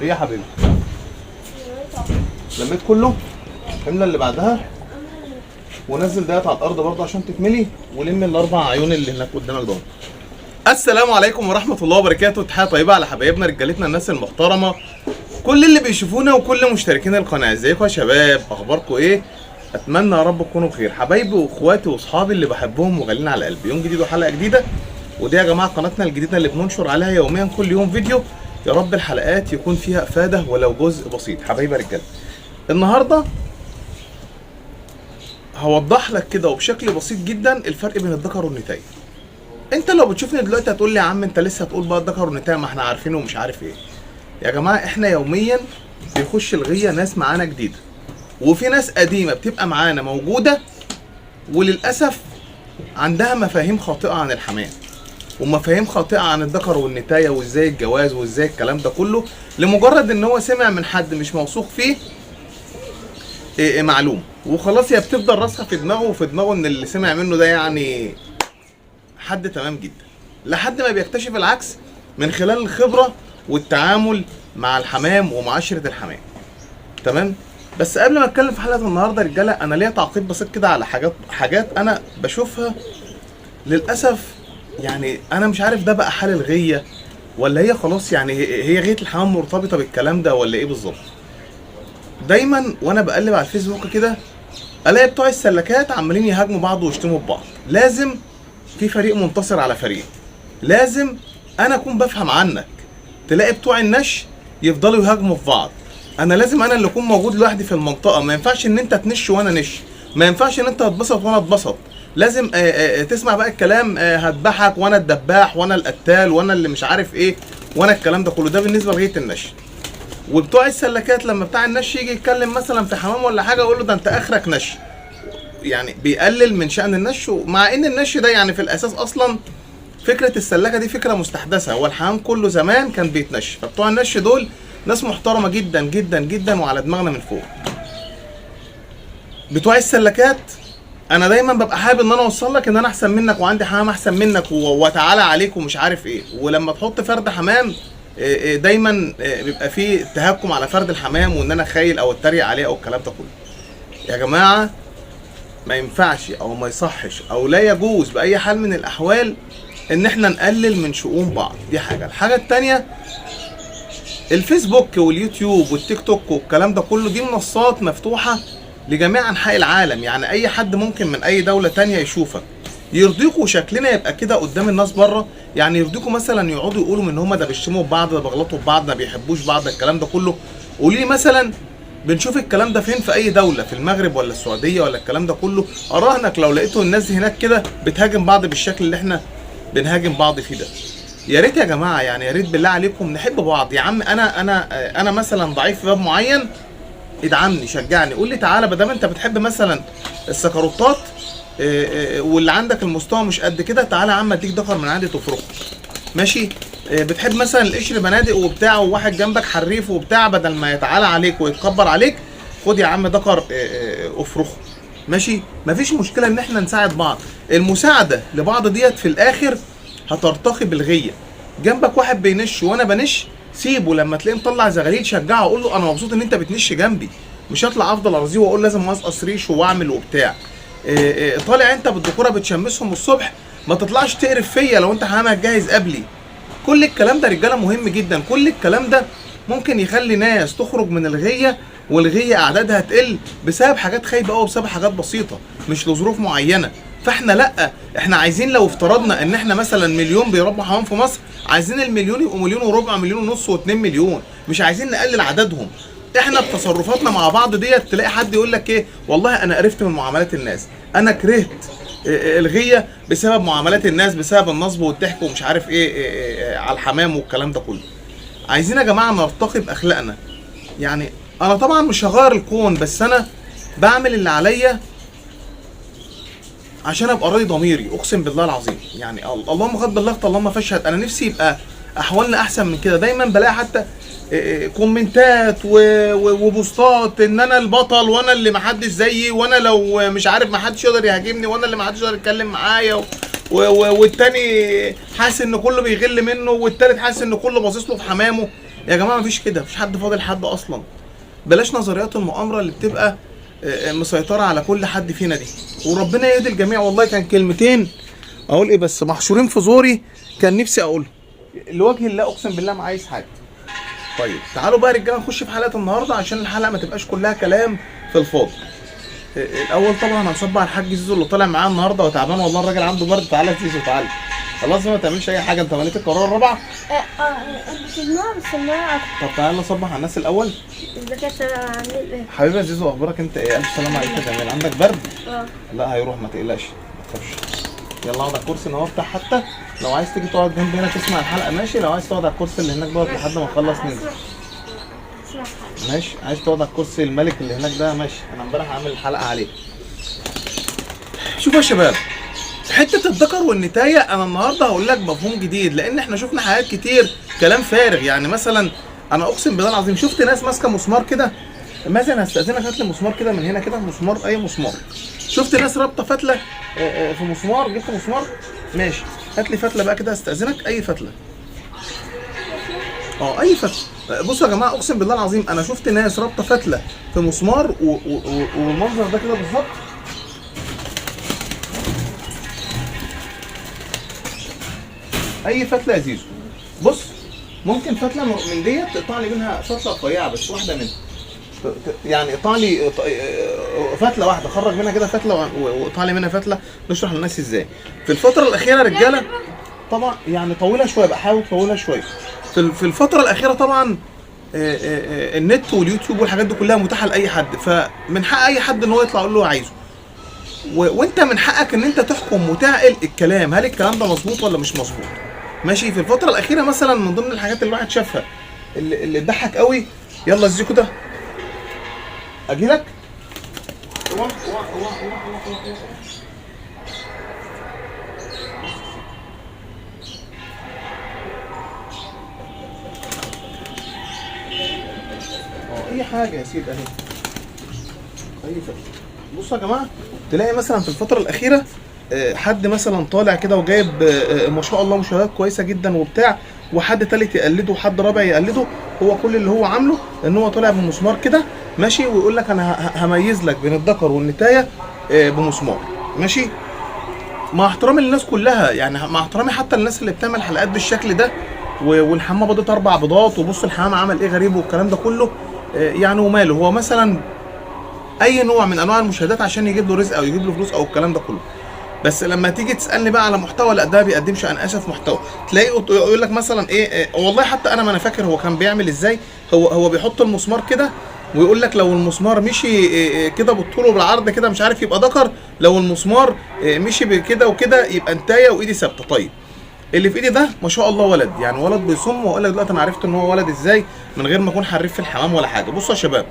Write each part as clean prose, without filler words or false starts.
ايه يا حبيبي؟ لميت كله؟ املى اللي بعدها ونزل ديت على الارض برضه عشان تكملي، ولم الاربع عيون اللي هناك قدامك دول. السلام عليكم ورحمة الله وبركاته. تحية طيبة على حبايبنا رجالتنا الناس المحترمة، كل اللي بيشوفونا وكل مشتركين القناة. ازيكم يا شباب؟ اخباركم ايه؟ اتمنى يا رب تكونوا بخير. حبايبي واخواتي واصحابي اللي بحبهم وغاليين على قلبي، يوم جديد وحلقه جديدة، ودي يا جماعة قناتنا الجديدة اللي بننشر عليها يوميا كل يوم فيديو. يا رب الحلقات يكون فيها افاده ولو جزء بسيط. حبايبي يا رجاله، النهارده هوضح لك كده وبشكل بسيط جدا الفرق بين الذكر والنتايه. انت لو بتشوفني دلوقتي هتقول لي يا عم انت لسه هتقول بقى الذكر والنتايه، ما احنا عارفينه ومش عارف ايه. يا جماعة احنا يوميا بيخش الغيه ناس معانا جديدة، وفي ناس قديمة بتبقى معانا موجودة، وللاسف عندها مفاهيم خاطئه عن الحمام ومفاهيم خاطئه عن الذكر والنتايه وازاي الجواز وازاي الكلام ده كله، لمجرد ان هو سمع من حد مش موثوق فيه إيه معلومة وخلاص، هي بتفضل راسخة في دماغه وفي دماغه ان اللي سمع منه ده يعني حد تمام جدا، لحد ما بيكتشف العكس من خلال الخبرة والتعامل مع الحمام ومعاشرة الحمام. تمام؟ بس قبل ما اتكلم في حلقة النهارده يا رجاله، انا ليا تعقيب بسيط كده على حاجات انا بشوفها للاسف. يعني انا مش عارف ده بقى حال الغيه ولا هي خلاص، يعني هي غيه الحمام مرتبطة بالكلام ده ولا ايه بالظبط؟ دايما وانا بقلب على الفيسبوك كده الاقي بتوع السلكات عمالين يهاجموا بعض ويشتموا في بعض. لازم في فريق منتصر على فريق، لازم انا اكون بفهم عنك. تلاقي بتوع النش يفضلوا يهاجموا في بعض، انا لازم انا اللي اكون موجود لوحدي في المنطقة، ما ينفعش ان انت تنش وانا نش، ما ينفعش ان انت تتبسط وانا اتبسط. لازم تسمع بقى الكلام، هذبحك وانا الدباح وانا القتال وانا اللي مش عارف ايه وانا الكلام ده كله. ده بالنسبة لغاية النش. وبتوع السلكات لما بتاع النش يجي يتكلم مثلا في حمام ولا حاجة يقول له ده انت اخرك نش، يعني بيقلل من شأن النش، مع ان النش ده يعني في الاساس اصلا فكرة السلكه دي فكرة مستحدثة، هو الحمام كله زمان كان بيتنش. فبتوع النش دول ناس محترمه جدا جدا جدا وعلى دماغنا من فوق. بتوع السلكات انا دايما ببقى حابب ان انا اوصل لك ان انا احسن منك وعندي حمام احسن منك واتعالى عليك ومش عارف ايه. ولما تحط فرد حمام دايما بيبقى فيه تهكم على فرد الحمام وان انا خايل او اتريق عليه او الكلام ده كله. يا جماعة ما ينفعش او ما يصحش او لا يجوز باي حال من الاحوال ان احنا نقلل من شؤون بعض. دي حاجة. الحاجة التانية، الفيسبوك واليوتيوب والتيك توك والكلام ده كله دي منصات مفتوحة لجميع انحاء العالم، يعني اي حد ممكن من اي دولة تانية يشوفك. يرضيكوا شكلنا يبقى كده قدام الناس بره؟ يعني يرضيكوا مثلا يقعدوا يقولوا ان هما ده بيشتموا في بعض، ده بيغلطوا في بعض، ما بيحبوش بعض، الكلام ده كله؟ قولي لي مثلا بنشوف الكلام ده فين في اي دولة، في المغرب ولا السعودية ولا الكلام ده كله؟ اراهنك لو لقيتوا الناس هناك كده بتهاجم بعض بالشكل اللي احنا بنهاجم بعض فيه ده. يا ريت يا جماعة، يعني يا ريت بالله عليكم نحب بعض. يا عم انا مثلا ضعيف في باب معين، ادعمني، شجعني، قول لي تعالى، ما دام انت بتحب مثلا السكروتات واللي عندك المستوى مش قد كده، تعالى يا عم اديك دكر من عندي تفرخه، ماشي؟ بتحب مثلا القشر بنادق وبتاع، وواحد جنبك حريف وبتاع، بدل ما يتعالى عليك ويتكبر عليك، خد يا عم دكر افرخه، ماشي؟ مفيش مشكلة ان احنا نساعد بعض. المساعدة لبعض ديت في الاخر هترتقي بالغيه. جنبك واحد بينش وانا بنش، سيبه لما تلاقيه مطلع زغاليل شجعه، قول له انا مبسوط ان انت بتنش جنبي، مش هطلع افضل ارزيه واقول لازم اسقص ريش واعمل وبتاع. طالع انت بالدكوره بتشمسهم الصبح، ما تطلعش تقرف فيا لو انت حمامك جاهز قبلي. كل الكلام ده رجاله مهم جدا. كل الكلام ده ممكن يخلي ناس تخرج من الغيه، والغيه اعدادها تقل بسبب حاجات خايبة قوي، بسبب حاجات بسيطة مش لظروف معينة. فاحنا لا، احنا عايزين لو افترضنا ان احنا مثلا مليون بيربوا حمام في مصر، عايزين المليون يبقوا مليون وربع، مليون ونص، و2 مليون، مش عايزين نقلل عددهم. احنا بتصرفاتنا مع بعض ديت تلاقي حد يقول لك ايه، والله انا قرفت من معاملات الناس، انا كرهت الغيه بسبب معاملات الناس، بسبب النصب والضحك ومش عارف ايه على الحمام والكلام ده كله. عايزين يا جماعة نرتقي باخلاقنا. يعني انا طبعا مش هغير الكون، بس انا بعمل اللي عليا عشان ابقى راضي ضميري، اقسم بالله العظيم. يعني اللهم قد بلغت اللهم فاشهد. انا نفسي يبقى احوالنا احسن من كده. دايما بلاقي حتى كومنتات وبوستات ان انا البطل وانا اللي محدش زيي، وانا لو مش عارف محدش يقدر يهاجمني، وانا اللي محدش يقدر يتكلم معايا، والتاني حاسس ان كله بيغل منه، والتالت حاسس ان كله باصص له في حمامه. يا جماعة مفيش كده، مفيش حد فاضي لحد اصلا. بلاش نظريات المؤامرة اللي بتبقى مسيطرة على كل حد فينا دي، وربنا يهدي الجميع. والله كان كلمتين اقول ايه بس محشورين في زوري، كان نفسي اقوله لوجه الله، اقسم بالله ما عايز حاجة. طيب تعالوا بقى يا رجاله نخش في حلقة النهارده عشان الحلقة ما تبقاش كلها كلام في الفاضي. الاول طبعا هنصب على الحاج زيزو اللي طالع معاه النهارده وتعبان والله، الراجل عنده برد. تعالى زيزو تعالى، خلاص ما تعملش اي حاجة، انت مليت القرار الرابعة. بس النوع. طب تعالى نصبح على الناس الاول. ازيك يا شباب، عاملين ايه؟ حبيبي يا زيزو اخبارك انت ايه؟ الف سلامه عليك يا جميل. عندك برد؟ لا هيروح ما تقلقش، ما تخافش. يلا اقعد على الكرسي ان هو افتح، حتى لو عايز تيجي تقعد جنبي هنا تسمع الحلقة ماشي، لو عايز تقعد على الكرسي اللي هناك دوت لحد ما نخلص ننزل ماشي، عايز تقعد على الكرسي الملك اللي هناك ده ماشي، انا امبارح عامل الحلقة عليه. شوفوا يا شباب حتة الذكر والنتايه، انا النهارده هقول لك مفهوم جديد، لان احنا شفنا حاجات كتير كلام فارغ. يعني مثلا انا اقسم بالله العظيم شفت ناس ماسكه مسمار كده، مازن هستاذنك هات لي مسمار كده من هنا كده، مسمار اي مسمار. شفت ناس رابطه فتله في مسمار، جبت مسمار ماشي، هات لي فتله بقى كده استاذنك، اي فتله، اي فتله. بصوا يا جماعة اقسم بالله العظيم انا شفت ناس رابطه فتله في مسمار والمنظر ده كده بالظبط. اي فتله يا زيزو، بص ممكن فتله من ديت تقطع لي منها فتله رفيعة بس واحدة منها، يعني اقطع لي فتله واحدة، خرج منها كده فتله واقطع لي منها فتله، نشرح للناس ازاي. في الفترة الاخيرة يا رجاله طبعا يعني طويلة شوية بقى، حاول طولها شوية. في الفترة الاخيرة طبعا النت واليوتيوب والحاجات دي كلها متاحة لاي حد، فمن حق اي حد ان هو يطلع يقول له عايزه، وانت من حقك ان انت تحكم وتعقل الكلام، هل الكلام ده مظبوط ولا مش مظبوط. ماشي. في الفترة الاخيرة مثلا من ضمن الحاجات اللي الواحد شافها اللي اتضحك قوي، يلا زيكو ده اجي لك، اي حاجة يا سيدي اهي، اي فكرة. بصوا يا جماعة تلاقي مثلا في الفترة الاخيرة حد مثلا طالع كده وجايب ما شاء الله مشاهدات كويسة جدا وبتاع، وحد تالت يقلده وحد رابع يقلده، هو كل اللي هو عامله ان هو طالع بمسمار كده ماشي، ويقول لك انا هميز لك بين الذكر والنتايه بمسمار ماشي. مع احترامي للناس كلها، يعني مع احترامي حتى للناس اللي بتعمل حلقات بالشكل ده، والحمامه بيضت 4 بيضات وبص الحمام عمل ايه غريب والكلام ده كله، يعني وماله، هو مثلا اي نوع من انواع المشاهدات عشان يجيب له رزق او يجيب له فلوس او الكلام ده كله. بس لما تيجي تسالني بقى على محتوى، لا ده ما بيقدمش انا اسف محتوى، تلاقيه يقول لك مثلا ايه، والله حتى انا ما انا فاكر هو كان بيعمل ازاي، هو بيحط المسمار كده ويقول لك لو المسمار مشي كده بالطول وبالعرض كده مش عارف يبقى ذكر، لو المسمار مشي كده وكده يبقى انتايه وايدي ثابتة. طيب اللي في ايدي ده ما شاء الله ولد، يعني ولد بيصم، واقول لك دلوقتي انا عرفت ان هو ولد ازاي من غير ما اكون حريف في الحمام ولا حاجة. بصوا يا شباب،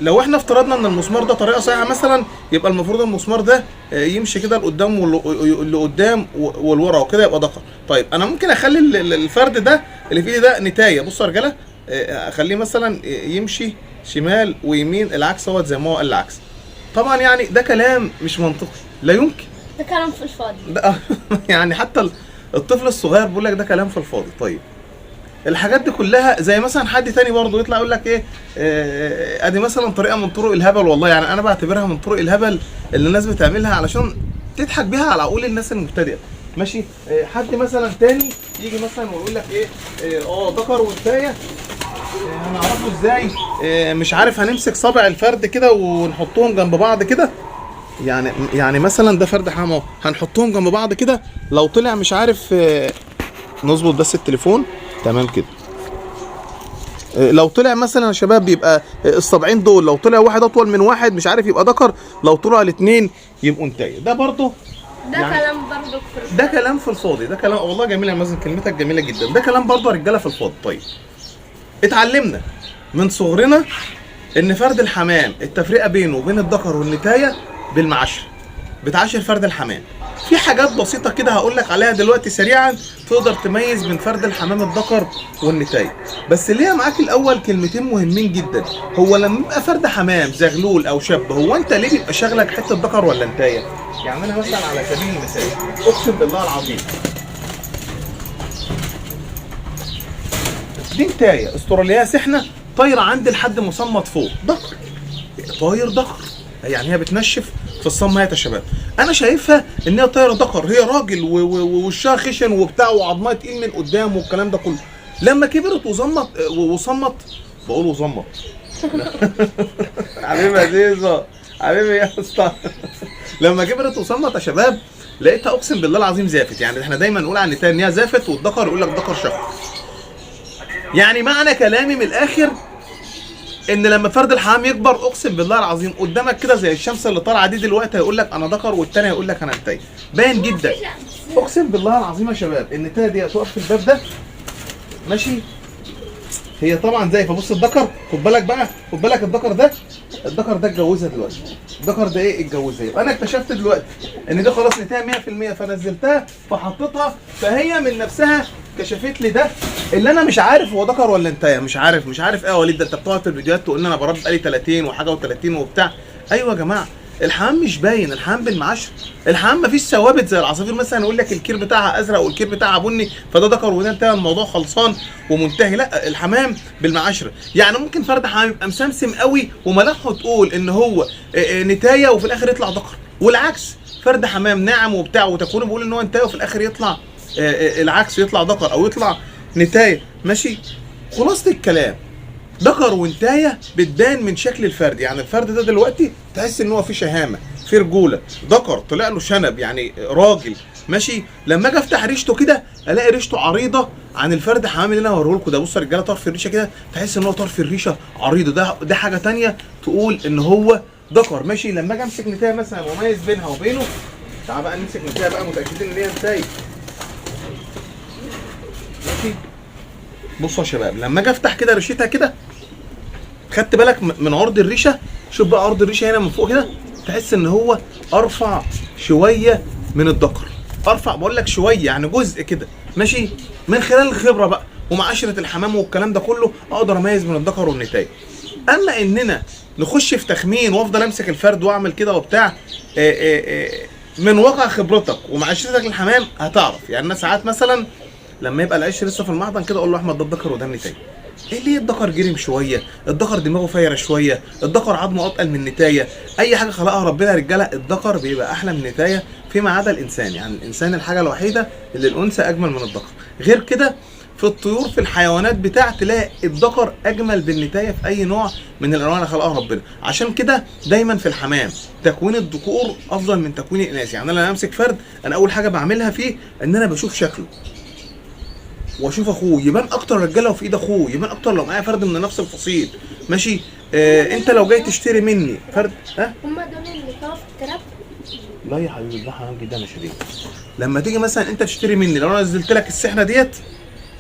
لو احنا افترضنا ان المسمار ده طريقه صحيحه مثلا، يبقى المفروض المسمار ده يمشي كده لقدام واللي قدام والورا وكده يبقى ذكر. طيب انا ممكن اخلي الفرد ده اللي في ايدي ده نتايه، بصوا يا رجاله، اخليه مثلا يمشي شمال ويمين العكس اهوت زي ما هو قال العكس. طبعا يعني ده كلام مش منطقي، لا يمكن، ده كلام في الفاضي ده يعني حتى الطفل الصغير بيقول لك ده كلام في الفاضي. طيب الحاجات دي كلها زي مثلا حد تاني برضه يطلع يقول لك ايه، ادي مثلا طريقه من طرق الهبل، والله يعني انا بعتبرها من طرق الهبل اللي الناس بتعملها علشان تضحك بيها على عقول الناس المبتدئه ماشي. حد مثلا تاني يجي مثلا ويقول لك ايه، ذكر وانثى هنعرفه ازاي، مش عارف هنمسك صابع الفرد كده ونحطهم جنب بعض كده، يعني مثلا ده فرد حمام اهو، هنحطهم جنب بعض كده، لو طلع مش عارف، نظبط بس التليفون تمام كده، لو طلع مثلا يا شباب بيبقى الصابعين دول لو طلع واحد اطول من واحد مش عارف يبقى ذكر، لو طلع الاثنين يبقوا انتايه. ده برضه ده يعني كلام برضه في ده كلام في الفاضي، ده كلام والله جميل يا مازن، كلمتك جميلة جدا، ده كلام برضه يا رجاله في الفاضي. طيب اتعلمنا من صغرنا ان فرد الحمام التفرقة بينه وبين الذكر والنتايه بالمعاشره، بتعاشر فرد الحمام. في حاجات بسيطة كده هقول لك عليها دلوقتي سريعا تقدر تميز بين فرد الحمام الذكر والنتايه، بس ليها معاك الاول كلمتين مهمين جدا. هو لما يبقى فرد حمام زغلول او شاب، هو انت ليه بيبقى شغلك حتة ذكر ولا نتايه؟ يعني انا مثلا على سبيل المثال اقسم بالله العظيم دي دي نتايه استراليه سحنه طايره عندي لحد مصمت فوق، دكر طاير دكر، يعني هي بتنشف في الصمات يا شباب. انا شايفها ان هي طايره دكر، هي راجل ووشها خشن وبتاع وعظمها تقيل من قدام والكلام ده كله. لما كبرت وزمت وصمت، بقول وزمت حبيبي يا زيزو، حبيبي يا اسطى. لما كبرت وصمت يا شباب لقيتها اقسم بالله العظيم زافت. يعني احنا دايما نقول عن النتايه ان هي زافت، والذكر يقول لك ذكر شخص. يعني معنى كلامي من الاخر ان لما فرد الحمام يكبر اقسم بالله العظيم قدامك كده زي الشمس اللي طالعه دي دلوقتي، هيقول لك انا ذكر والتاني هيقول لك انا نتايه. باين جدا اقسم بالله العظيم يا شباب النتايه دي هتقف في الباب ده ماشي، هي طبعا زي فبص الذكر، خد بالك بقى، خد بالك الذكر ده، الذكر ده اتجوزها دلوقتي، الذكر ده ايه اتجوزها. يبقى انا اكتشفت دلوقتي ان دي خلاص نتايه 100%، فنزلتها فحطيتها، فهي من نفسها كشفت لي ده اللي انا مش عارف هو ذكر ولا نتايه، مش عارف، مش عارف ايه يا وليد ده انت بتقعد في الفيديوهات تقول لنا انا بربي بقالي 30 وحاجه و30 وبتاع. ايوه يا جماعة الحمام مش باين، الحمام بالمعشر، الحمام مفيش ثوابت زي العصافير مثلا يقول لك الكير بتاعها ازرق والكير بتاعها بني فده ذكر وده انتهى الموضوع خلصان ومنتهي. لا الحمام بالمعاشره، يعني ممكن فرد حمام يبقى مسمسم قوي وملامحه تقول ان هو نتايه وفي الاخر يطلع ذكر، والعكس فرد حمام ناعم وبتاع وتكونه بيقول ان هو نتايه وفي الاخر يطلع العكس، يطلع ذكر او يطلع نتايه. ماشي، خلاصه الكلام ذكر وانتايه بتبان من شكل الفرد. يعني الفرد ده دلوقتي تحس ان هو فيه شهامه، فيه رجوله، ذكر طلع له شنب يعني راجل. ماشي، لما اجي افتح ريشته كده الاقي ريشته عريضة عن الفرد حمام اللي انا هوريه لكم ده. بصوا يا رجاله طرف الريشة كده تحس ان هو طرف الريشة عريضة، ده حاجة ثانية تقول ان هو ذكر. ماشي، لما اجي امسك نتايه مثلا واميز بينها وبينه، تعال بقى نمسك نتايه بقى متاكدين ان هي نتايه. ماشي، بصوا يا شباب لما اجي افتح كده ريشتها كده، خدت بالك من عرض الريشة؟ شوف بقى عرض الريشة هنا من فوق كده تحس ان هو ارفع شوية من الذكر، ارفع بقول لك شوية يعني جزء كده. ماشي، من خلال الخبرة بقى ومعاشرة الحمام والكلام ده كله اقدر اميز من الذكر والنتايه. اما اننا نخش في تخمين وافضل امسك الفرد واعمل كده وبتاع، من واقع خبرتك ومعاشرتك للحمام هتعرف. يعني انا ساعات مثلا لما يبقى العيش لسه في المحضن كده اقول له احمد ده الذكر وده النتايه. ايه ليه الذكر جرم شوية، الذكر دماغه فايره شوية، الذكر عظمه اتقل من النتايه، اي حاجة خلقها ربنا يا رجاله الذكر بيبقى احلى من النتايه فيما عدا الانسان. يعني الانسان الحاجة الوحيدة اللي الانثى اجمل من الذكر، غير كده في الطيور في الحيوانات بتاع تلاقي الذكر اجمل بالنتايه في اي نوع من الانواع اللي خلقها ربنا. عشان كده دايما في الحمام تكوين الذكور افضل من تكوين الاناث. يعني انا لما امسك فرد انا اول حاجة بعملها فيه ان انا بشوف شكله واشوف اخوه، يبان اكتر رجاله وفي ايد اخوه، يبان اكتر لو معايا فرد من نفس الفصيل. ماشي، انت لو جاي تشتري مني فرد ها؟ هما دول اللي كانوا في التراب؟ لا يا حبيبي ده حمام جدا يا شريف. لما تيجي مثلا انت تشتري مني، لو انا نزلت لك السحنه ديت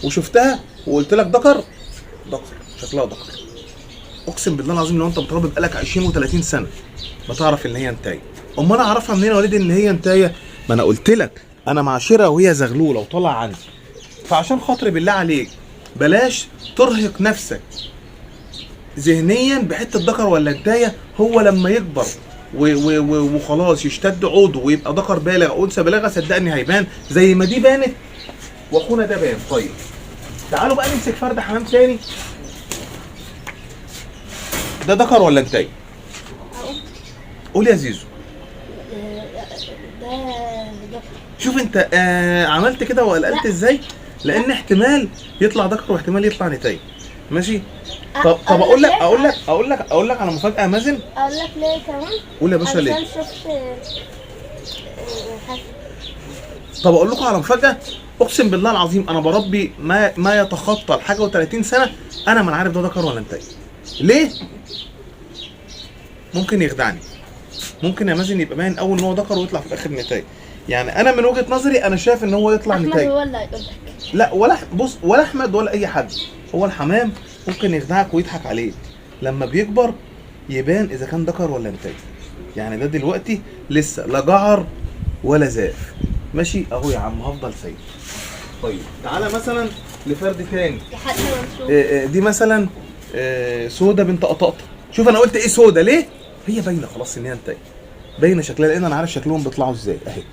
وشفتها وقلت لك ذكر، ذكر شكلها ذكر، اقسم بالله العظيم لو انت متربي بقالك 20 و30 سنة ما تعرف ان هي نتايه. امال انا اعرفها منين يا وليد ان هي نتايه؟ ما انا قلت لك انا معاشرة وهي زغلوله وطالعه عندي. فعشان خاطري بالله عليك بلاش ترهق نفسك ذهنيا بحته ذكر ولا نتايه. هو لما يكبر وخلاص يشتد عوده ويبقى ذكر بالغ او انثى بالغة صدقني هيبان زي ما دي بانت واخونا ده بان. طيب تعالوا بقى نمسك فرد حمام تاني. ده ذكر ولا نتايه؟ قول يا زيزو. ده ذكر. شوف انت عملت كده وقلقت ازاي؟ لان احتمال يطلع ذكر واحتمال يطلع نتايه. ماشي؟ طب اقول لك اقول لك اقول لك اقول لك على مفاجاة يا مازن. اقول لك ليه كمان؟ قول يا باشا ليه؟ عشان شفت حاجة. طب اقول لكم على مفاجاة، اقسم بالله العظيم انا بربي ما يتخطى الحاجة و30 سنة انا ما عارف ده ذكر ولا نتايه. ليه؟ ممكن يخدعني، ممكن يا مازن يبقى باين اول ان هو ذكر ويطلع في الاخر نتايه. يعني انا من وجهه نظري انا شايف ان هو يطلع احمد نتايه. هو اللي هيقول لك. لا ولا بص، ولا احمد ولا اي حد، هو الحمام ممكن يخدعك ويضحك عليك. لما بيكبر يبان اذا كان ذكر ولا نتايه. يعني ده دلوقتي لسه لا جعر ولا زاف. ماشي اهو يا عم هفضل سايب. طيب تعالى مثلا لفرد تاني. لحد ما نشوف. دي مثلا سودا بنت قطاطه. شوف انا قلت ايه سودا ليه؟ هي باينة خلاص ان هي نتايه، باينة شكلها لان انا عارف شكلهم بيطلعوا ازاي اهي.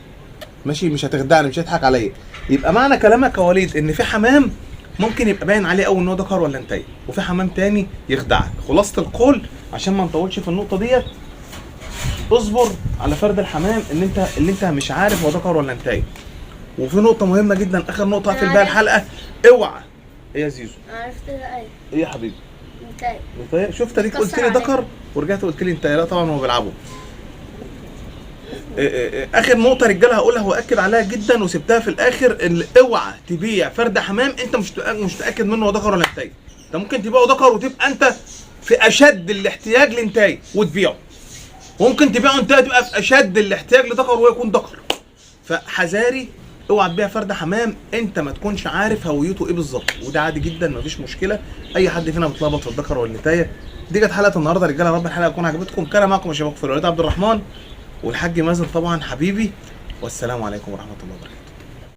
ماشي، مش هتخدعني مش هتضحك عليا. يبقى معنى كلامك يا وليد ان في حمام ممكن يبقى باين عليه قوي ان هو ذكر ولا انتايه، وفي حمام تاني يخدعك. خلاصه القول عشان ما نطولش في النقطة ديت، اصبر على فرد الحمام اللي انت مش عارف هو ذكر ولا انتايه. وفي نقطة مهمة جدا، اخر نقطة هقفل بيها الحلقة، اوعى ايه يا زيزو؟ عرفت ده ايه؟ ايه يا حبيبي؟ انتايه. انتايه؟ شفت اديك قلت لي ذكر ورجعت قلت لي انتايه. لا طبعا هو بيلعبوا. اخر نقطة رجاله هقولها واكد عليها جدا وسبتها في الاخر، اللي اوعى تبيع فرد حمام انت مش متاكد منه هو ذكر ولا انتايه. انت ممكن تبيعه ذكر وتبقى انت في اشد الاحتياج لانتايه وتبيعه، وممكن تبيعه انتايه تبقى في اشد الاحتياج لذكر وهو يكون ذكر. فحذاري اوعى تبيع فرد حمام انت ما تكونش عارف هويته ايه بالظبط، وده عادي جدا مفيش مشكلة، اي حد فينا بيتلخبط في الذكر والنتايه. دي كانت حلقة النهارده يا رجاله، يا رب الحلقة تكون عجبتكم. كان معكم شباب في الوليد عبد الرحمن والحاج مازن طبعا حبيبي، والسلام عليكم ورحمة الله وبركاته.